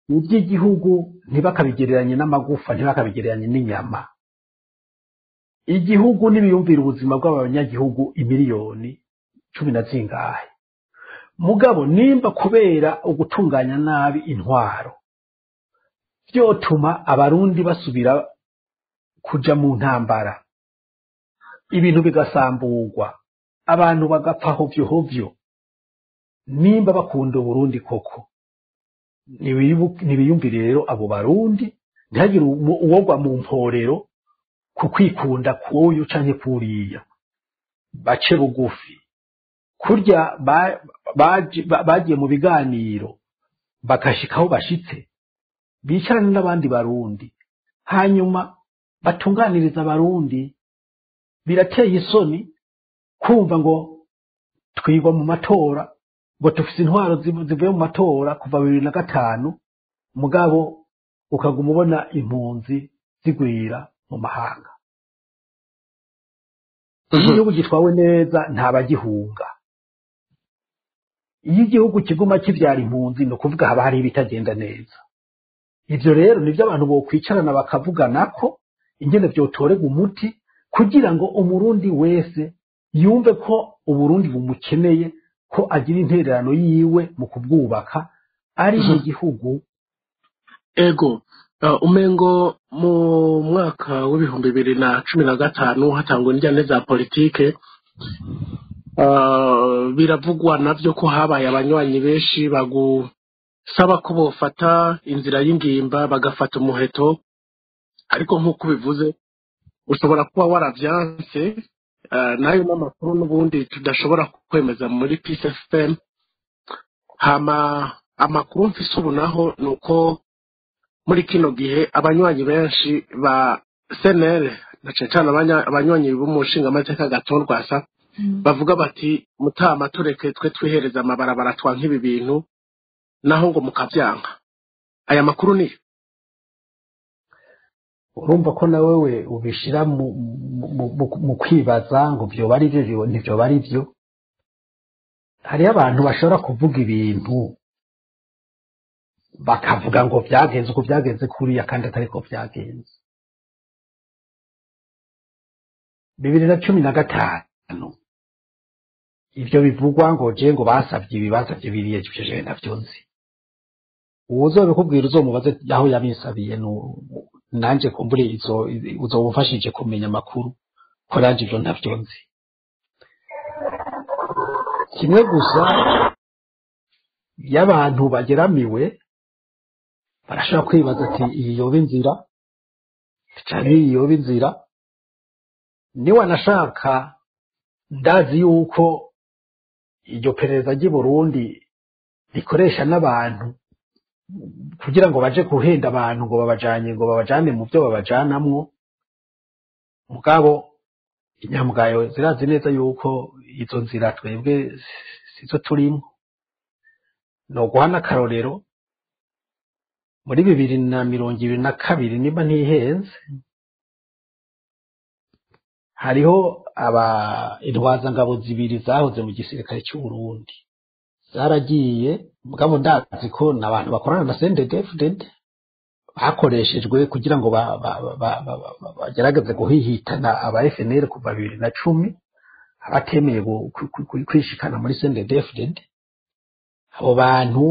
Iby'igihugu ntibakabigereranye n'amagufa, ntibakabigereranye n'inyama. Igihugu n'ibiyumvira ubuzima bw'abanyagihugu imiliyoni cumi na zingahe. Mugabo nimba kubera ugutunganya nabi intwaro byotuma Abarundi basubira kuja mu ntambara, ibintu bigasamburwa, abantu bagapfa hovyo hovyo, nimba bakunda Uburundi koko, ntibiyumvire rero abo Barundi, ntihagire uwogwa mu mporero ku kwikunda k'uyu canke kuriya. Bace bugufi kurya bagiye mu biganiro bakashika aho bashitse, bicarane n'abandi Barundi, hanyuma batunganiriza Abarundi. Birateye isoni kumva ngo twigwa mu matora, ngo dufise intwaro zivuye mu matora kuva 2005, mugabo ukaguma ubona impunzi zigwira mu mahanga. Iyo igihugu gitwawe neza ntabagihunga. Iyo igihugu kiguma kivyara impunzi, ni ukuvuga haba hari ibitagenda neza. Ivyo rero nivyo abantu bokwicarana bakavugana ko ingene vyotorerwa umuti, kugira ngo Umurundi wese yumve ko Uburundi bumukeneye, ko agira intererano yiwe mu kubwubaka ari mu gihugu. Ego, umengo mu mwaka w'2015 hatangwa injyane za politike, biravugwa navyo ko habaye abanywanyi benshi bagusaba ko bofata inzira y'ingimba, bagafata umuheto. Ariko nk'uko ubivuze, ushobora kuba waravyanse, nayo n'amakuru n'ubundi tudashobora kwemeza muri Peace FM. Hama amakuru mfise ubu naho ni uko muri kino gihe abanywanyi benshi ba CNL, na cane cane abanywanyi b'umushingamateka Agathon Rwasa, bavuga bati: "Mutama, tureke twe twihereza amabarabara, twanka ibi bintu," naho ngo mukavyanka. Aya makuru niyo? Urumva ko nawe we ubishira mu kwibaza ngo vyoba ari byo, ntivyoba ari byo. Hariho abantu bashobora kuvuga ibintu, bakavuga ngo byagenze uko, byagenze kuriya, kandi atari ko byagenze. 2015, ivyo bivugwa ngo je ngo basavye ibi, basavye biriya, ivyo jewe ntavyo nzi. Uwuzobikubwira uzomubaze aho yabisabiye, nanje kumbure izo uzobufashije kumenya amakuru, ko nanje ivyo ntavyo nzi. Kimwe gusa, iyo abantu bageramiwe barashobora kwibaza ati: "Iyi yoba inzira canke iyi yoba inzira?" Niwanashaka, ndazi yuko iryo perereza ry'i Burundi rikoresha n'abantu kugira ngo baje guhenda abantu ngo babajanye, ngo babajane mu byo babajanamwo. Mugabo inyamugayo zirazi neza yuko izo nzira twebwe sizo turimo. No guha n'akarorero, muri 2022, nimba ntihenze. Hariho aba intwazangabo zibiri zahoze mu gisirikare cy'u Burundi zaragiye, mugabo ndazi ko n'abantu bakorana na CNDD-FDD bakoreshejwe kugira ngo bagerageze guhihitana aba FNL kuva 2010, abatemeye kwishikana muri CNDD-FDD. Abo bantu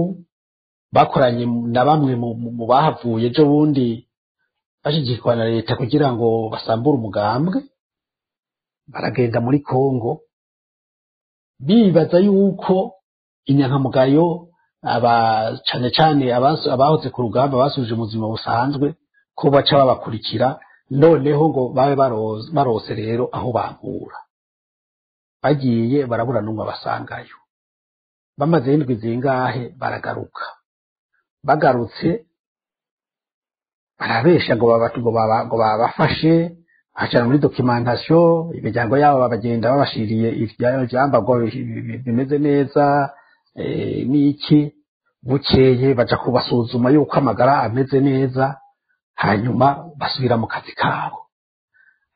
bakoranye na bamwe mu bahavuye ejo bundi bashigikwa na leta kugira ngo basambure umugambwe, baragenda muri Kongo bibaza yuko inyankamugayo, aba cane cane abahoze ku rugamba basubije mu buzima busanzwe, ko baca babakurikira, noneho ngo babe barose rero aho bangura. Bagiye barabura n'umwe basangayo. Bamaze indwi zingahe baragaruka. Bagarutse barabesha ngo babafashe, bacana muri documentation, imiryango yabo babagenda babashiriye ivyambarwa bimeze neza n'iki. Bukeye baja kubasuzuma yuko amagara ameze neza, hanyuma basubira mu kazi kabo.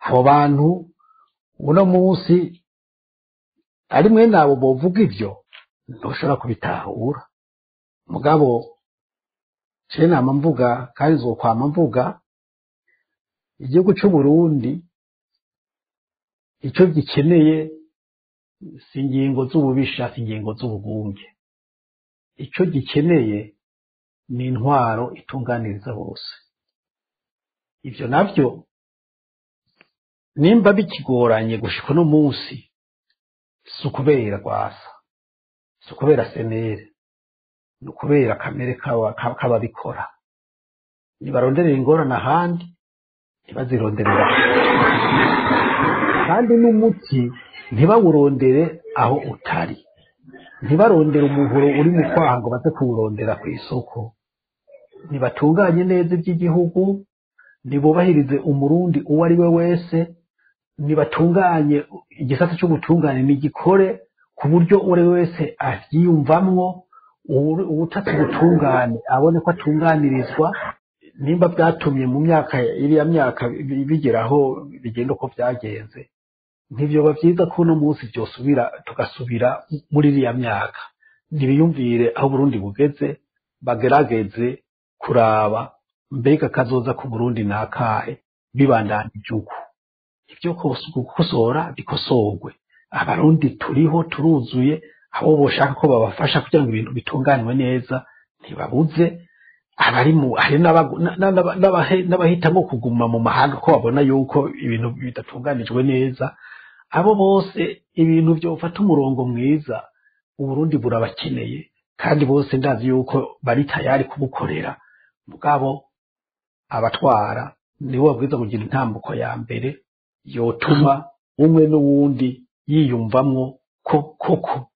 Abo bantu uno munsi ari mwene abo bovuga ivyo, ntushobora kubitahura. Mugabo je nama mvuga kandi nzokwama mvuga, igihugu c'u Burundi ico gikeneye si ingingo z'ububisha, si ingingo z'ubugunge. Ico gikeneye ni intwaro itunganiriza bose. Ivyo navyo nimba bikigoranye gushika uno munsi, si ukubera Rwasa, si ukubera senere, ni ukubera kamere k'ababikora. Nibaronderera ingorane ahandi, ntibazironderera, kandi n'umuti ntibawurondere aho utari. Ntibarondere umuhoro uri mu kwaha ngo baze kuwurondera ku isoko. Ntibatunganye neza iby'igihugu, ntibubahirize umurundi uwo ari we wese, ntibatunganye igisata cy'ubutungane, nigikore ku buryo uwo ari we wese avyiyumvamwo, uwutatse ubutungane abone ko atunganirizwa. Nimba byatumye mu myaka iriya myaka bigeraho bigenda uko byagenze, ntibyoba byiza ko uno munsi byosubira tugasubira muri iriya myaka. Ntibiyumvire aho Burundi bugeze, bagerageze kuraba mbega kazoza ku Burundi nakahe bibandanije uko. Ibyo gukosora bikosorwe. Abarundi turiho turuzuye, abo boshaka ko babafasha kugira ngo ibintu bitunganywe neza ntibabuze. Abari mu hari n'abahitamo kuguma mu mahanga ko babona yuko ibintu bidatunganijwe neza. Abo bose ibintu byofata umurongo mwiza, Uburundi burabakeneye, kandi bose ndazi yuko bari tayari kubukorera. Mugabo abatwara nibo babwiza kugira intambuko ya mbere yotuma umwe n'uwundi yiyumvamwo ko koko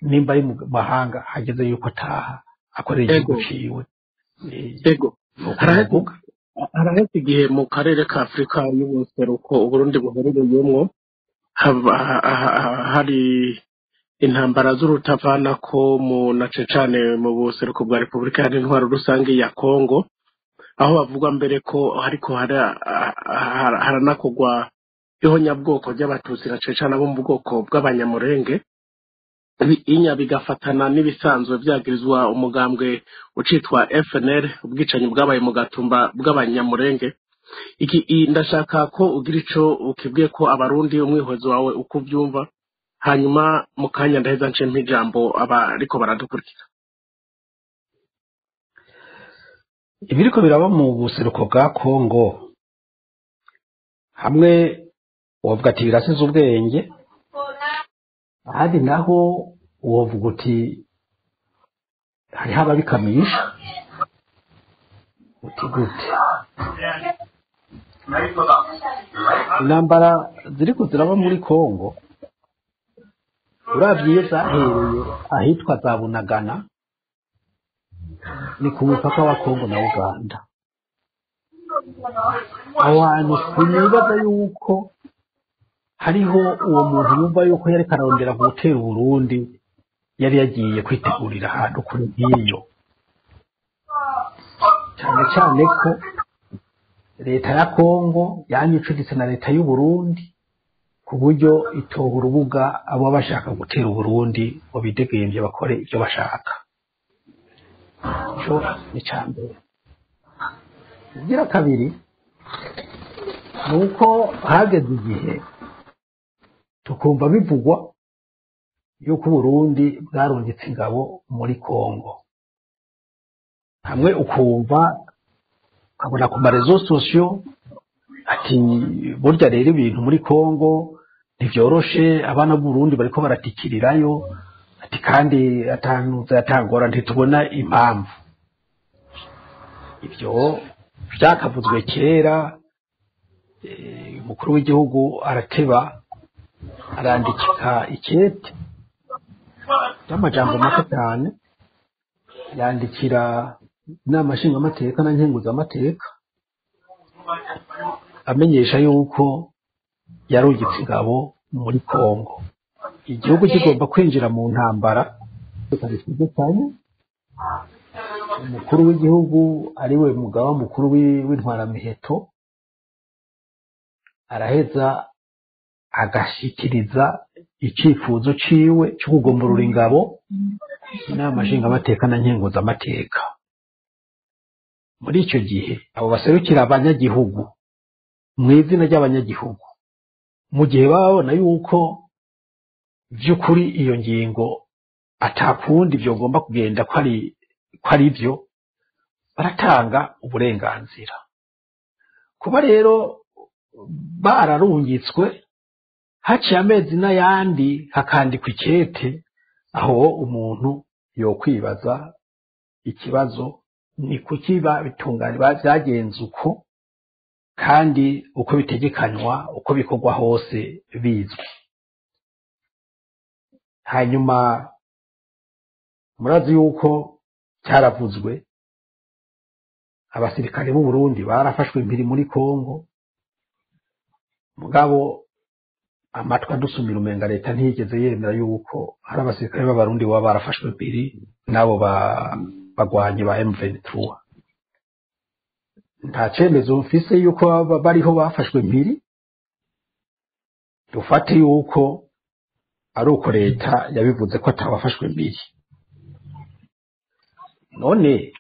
nimba ari mu mahanga hageze yuko ataha akorera igihugu ciwe. Ego, haraheze igihe mu karere ka Afurika y'ubuseruko Uburundi buherereyemwo hari intambara z'urutavanako mu na cane mu buseruko bwa Repubulika Iharanira Intwaro Rusange ya Kongo, aho bavuga mbere ko hariko haranakogwa ihonyabwoko ry'abatutsi na cane abo mu bwoko bw'abanyamurenge, inya bigafatana n'ibisanzwe vyagirizwa umugambwe ucitwa FNL, ubwicanyi bwabaye mu Gatumba bw'abanyamurenge. Iki ndashaka ko ugira ico ukibwiye ko abarundi, umwihwezo wawe uko uvyumva, hanyuma mu kanya ndaheza nce mp'ijambo abariko baradukurikira. Ibiriko biraba mu buseruko bwa Kongo, hamwe wovuga ati birasize ubwenge, ahandi naho wovuga uti hariho ababikamisha. Uti gute? Intambara ziriko ziraba muri Kongo, uravye iyo zahereye ahitwa za Bunagana, ni ku mupaka wa Kongo na Uganda. Aho hantu sinibaza yuko hariho uwo muntu yumva yuko yariko ararondera gutera Uburundi yari yagiye kwitegurira ahantu kure nk'iyo, cyane cyane ko leta ya Kongo yanyicuditse na leta y'u Burundi. ku buryo itoha urubuga abo bashaka gutera Uburundi ngo bidegemvye bakore ibyo bashaka. Ico ni ica mbere. Igira kabiri ni uko hageze igihe tukumva bivugwa yuko Uburundi bwarungitse ingabo muri Kongo, hamwe ukumva ukabona ku ma réseaux sociaux ati burya rero ibintu muri Kongo ntivyoroshe, abana b'Uburundi bariko baratikirirayo, ati kandi atanuza yatangora, ntitubona impamvu. Ivyo vyakavuzwe kera. Umukuru w'igihugu arateba arandikika ikete ry'amajambo make cyane, yandikira inama nshingamateka na nkenguzamateka amenyesha yuko yarungitse ingabo muri Kongo. Igihugu kigomba kwinjira mu ntambara cyane, umukuru w'igihugu ariwe mugaba mukuru w'intwaramiheto araheza agashikiriza icyifuzo ciwe cyo kugomborora ingabo inama nshingamateka na nkenguzamateka. Muri icyo gihe abo baserukira abanyagihugu mu izina ry'abanyagihugu, mu gihe baba babona yuko by'ukuri iyo ngingo atakundi byogomba kugenda ko ari byo, baratanga uburenganzira. Kuba rero bararungitswe haciye amezi n'ayandi hakandikwa ikete, aho umuntu yokwibaza ikibazo: ni kuki babitunganya byagenze uko, kandi uko bitegekanywa, uko bikorwa hose bizwi? Hanyuma murazi yuko cyaravuzwe, abasirikare b'u Burundi barafashwe impiri muri Kongo, mugabo amatwi adusumira umenga leta ntiyigeze yemera yuko hari abasirikare b'Abarundi baba barafashwe impiri n'abo bagwanyi ba M23. Nta cemezo mfise yuko bariho bafashwe impiri. Dufate yuko ari uko leta yabivuze ko atabafashwe impiri. None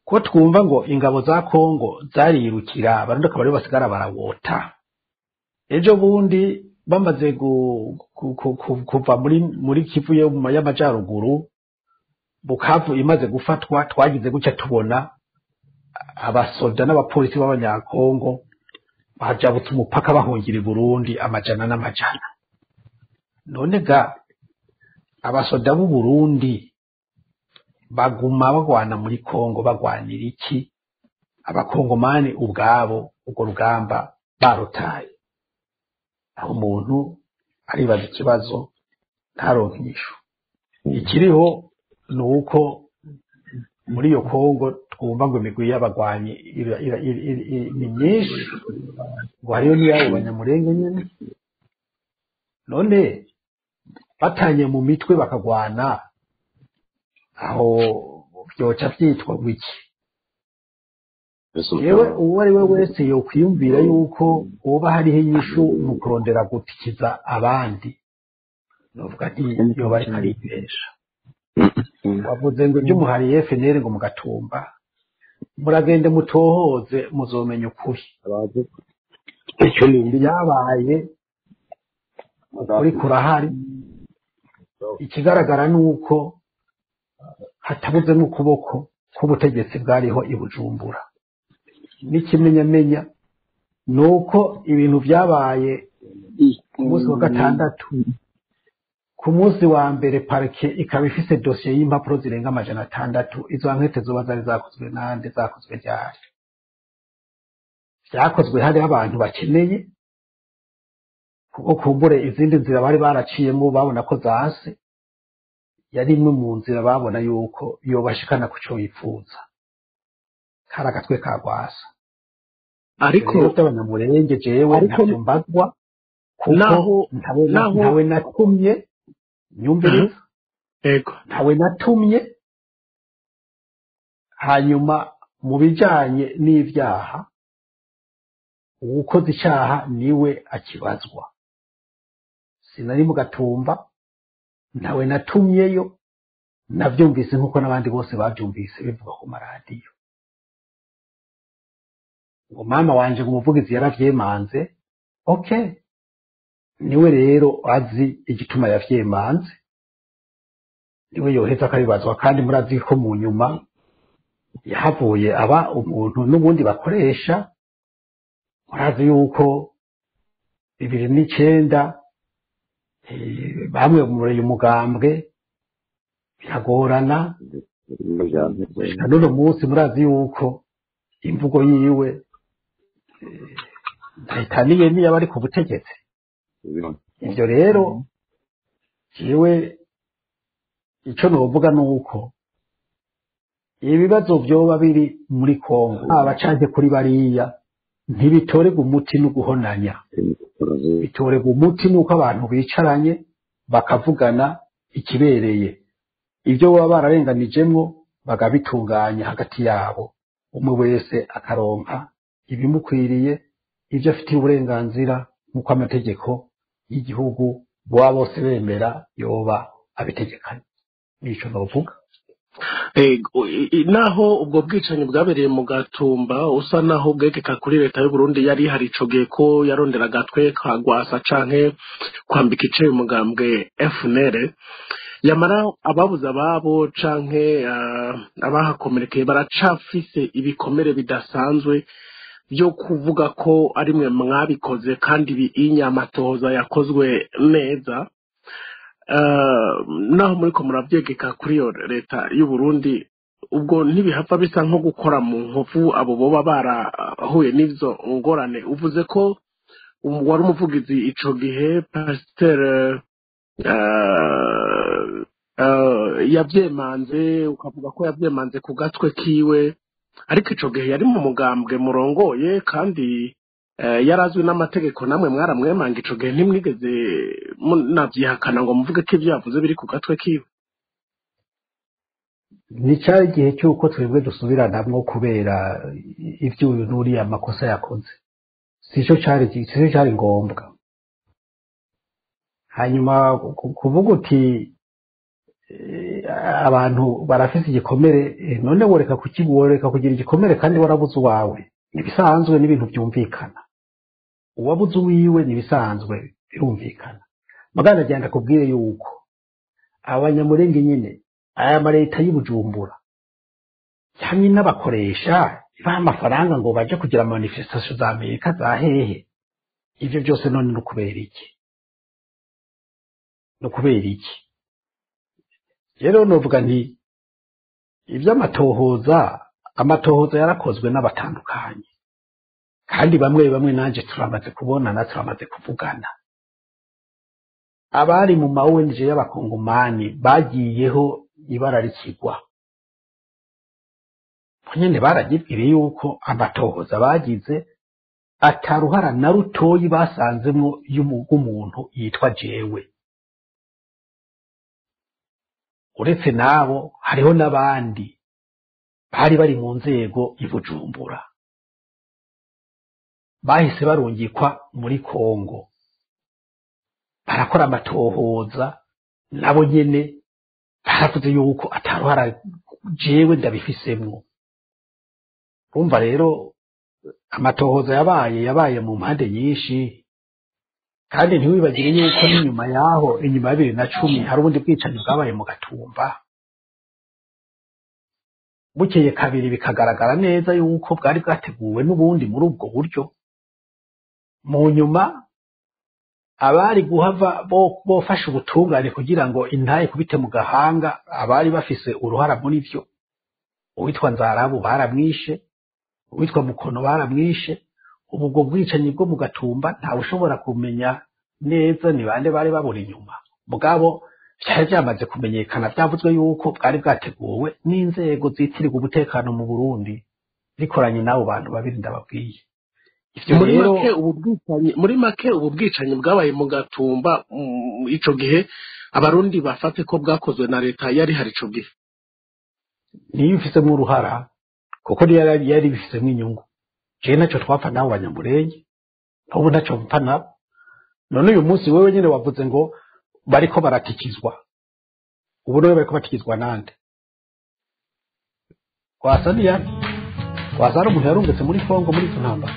ko twumva ngo ingabo za Kongo zarirukira, Abarundi akaba aribo basigara barawota, ejo bundi bamaze kuva muri Kivu y'Amajaruguru, Bukavu imaze gufatwa, twagize gutya tubona abasoda n'abapolisi b'Abanyakongo bajabutse umupaka bahungira i Burundi amajana n'amajana. None ga abasoda b'u Burundi baguma bagwana muri Kongo bagwanira iki, Abakongomani ubwabo urwo rugamba barutaye? Aho umuntu aribaza ikibazo ntaronke inyishu. Ikiriho ni uko muri iyo Kongo twumva ngo imigwi y'abagwanyi ni myinshi, ngo hariyo n'iyabo Banyamurenge nyene. None batanye mu mitwe bakagwana, aho byoca vyitwa gwiki? Yewe, uwo ari we wese yokwiyumvira yuko woba hariho inyishu mu kurondera gutikiza abandi, novuga nti yoba ariko aribesha. Wavuze ngo iby'umuhari FNL ngo mugatumba, muragende mutohoze, muzomenya ukuri. Icyo ni Ibyabaye, ukuri kurahari. Ikigaragara ni uko hatabuze n'ukuboko k'ubutegetsi bwariho i Bujumbura. N'ikimenyamenya ni uko ibintu byabaye ku munsi wa gatandatu, ku munsi wa mbere parquet ikaba ifise dosiye y'impapuro zirenga 600. Izo enquêtes zoba zari zakozwe nande? Zakozwe ryari? Vyakozwe hariho abantu bakeneye, kuko kumbure izindi nzira bari baraciyemo babona ko zase, yari imwe mu nzira babona yuko yobashikana ku co bipfuza. Kari agatwe ka Rwasa. Ariko rero by'Abanyamurenge, jewe ariko ntavyo mbazwa, kuko naho naho ntawe natumye, nyumviriza, ntawe natumye. Hanyuma mu bijanye n'ivyaha, uwukoze icaha niwe akibazwa. Sinari mu Gatumba, ntawe natumyeyo, navyumvise nk'uko n'abandi bose bavyumvise bivuga ku maradiyo. Ngo mama wanje ngo umuvugizi yaravyemanze, okay, niwe rero azi igituma yavyemanze, niwe yoheza akabibazwa. Kandi murazi ko mu nyuma yahavuye aba umuntu n'ubundi bakoresha. Murazi yuko 2009 bamwe umugambwe biragorana. N'uno munsi murazi yuko imvugo yiwe ntahitaniye niyo bari ku butegetsi. Ivyo rero jewe ico novuga nuko ibibazo vyoba biri muri Kongo abacanke kuri bariya ntibitorega umuti no guhonanya, bitorega umuti nuko abantu bicaranye bakavugana ikibereye, ibyo baba bararenganijemwo bagabitunganya hagati yabo, umwe wese akaronka ibimukwiriye, ibyo afitiye uburenganzira nk'uko amategeko y'igihugu baba bose bemera yoba abitegekanye. Nico novuga. Naho ubwo bwicanyi bwabereye mu Gatumba usa naho bwegeka kuri leta y'u Burundi yari hari ico gihe ko yarondera agatwe kagwasa canke kwambika ice umugambwe FNL, yamara ababuze ababo canke abahakomerekeye baracafise ibikomere bidasanzwe byo kuvuga ko ari mwe mwabikoze, kandi inyamatohoza yakozwe neza. Naho muriko muravyegeka kuri iyo leta y'u Burundi, ubwo ntibihava bisa nko gukora mu nkovu abo boba barahuye n'izo ngorane. Uvuze ko wari umuvugizi ico gihe Pasteur yavyemanze, ukavuga ko yavyemanze ku gatwe kiwe, ariko ico gihe yari mu mugambwe murongoye kandi yarazwi n'amategeko, namwe mwaramwemanga ico gihe ntimwigeze munavyihakana ngo muvuge ko ivyo yavuze biri ku gatwe kiwe. Ni cari igihe cy'uko twebwe dusubiranamwo kubera ivyo uyu n'uriya makosa yakoze, sico cari ngombwa. Hanyuma kuvuga uti abantu barafise igikomere, none woreka kukiboreka kugira igikomere kandi warabuze uwawe, nibisanzwe n'ibintu byumvikana. Uwabuze uwiwe nibisanzwe birumvikana. Magana agenda kubwire yuko abanyamurenge nyine aya mareta y'Ibujumbura cyane n'abakoresha ibaha amafaranga ngo baje kugira manifestation za Amerika za hehe, ivyo byose none no kubera iki? No kubera iki? Rero novuga nti ivy'amatohoza, amatohoza yarakozwe n'abatandukanye, kandi bamwe bamwe nanje turamaze kubonana, turamaze kuvugana. Abari mu ma ONG y'abakongomani bagiyeho ibara rikigwa, nyene baragibwiriye yuko amatohoza bagize ataruhara na rutoyi basanzemwo y'umuntu yitwa jewe. Uretse nabo hariho n'abandi bari bari mu nzego i Bujumbura bahise barungikwa muri Kongo, barakora amatohoza, nabo nyene baravuze yuko ataruhara jewe ndabifisemwo. Urumva rero amatohoza yabaye mu mpande nyinshi, kandi ntiwibagire yuko n'inyuma yaho, inyuma ya 2010 hari ubundi bwicanyi bwabaye mu Gatumba, bukeye kabiri bikagaragara neza yuko bwari bwateguwe n'ubundi muri ubwo buryo. Mu nyuma abari guhava bofasha ubutungane kugira ngo intaye kubite mu gahanga abari bafise uruhara muri vyo, uwitwa Nzarabu baramwishe, uwitwa Mukono baramwishe. Ubu ubwo bwicanyi bwo mu Gatumba ntawe ushobora kumenya neza ni bande bari babura inyuma, mugabo byari byamaze kumenyekana, byavuzwe yuko bwari bwateguwe n'inzego zitirirwa umutekano mu Burundi zikoranye n'abo bantu babiri ndababwiye. Muri make ubu bwicanyi bwabaye mu Gatumba ico gihe abarundi bafate ko bwakozwe na leta yari hari ico gihe, niyo ifisemo uruhara kuko yari bifisemo inyungu. Jewe naco twapfa nabo banyamurenge, n'ubu naco mpfa nabo. None uyu munsi wewe nyine wavuze ngo bariko baratikizwa, ubu nawe bariko batikizwa nande? Wasa niyani wasa ari umuntu yarungutse muri Kongo muri izo ntambara.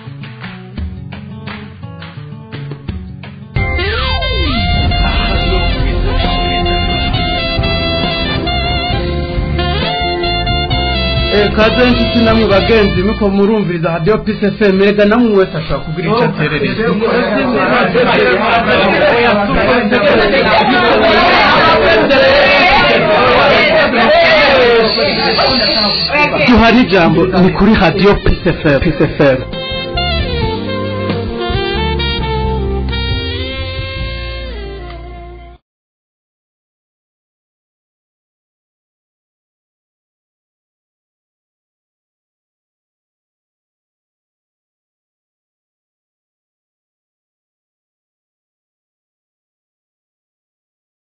Kaze nshuti namwe bagenzi, muko murumviriza Radio Peace FM. Rega namwe wese ashobora kugira icyo aterereza. Duhari ijambo ni kuri Radio Peace FM, Peace FM.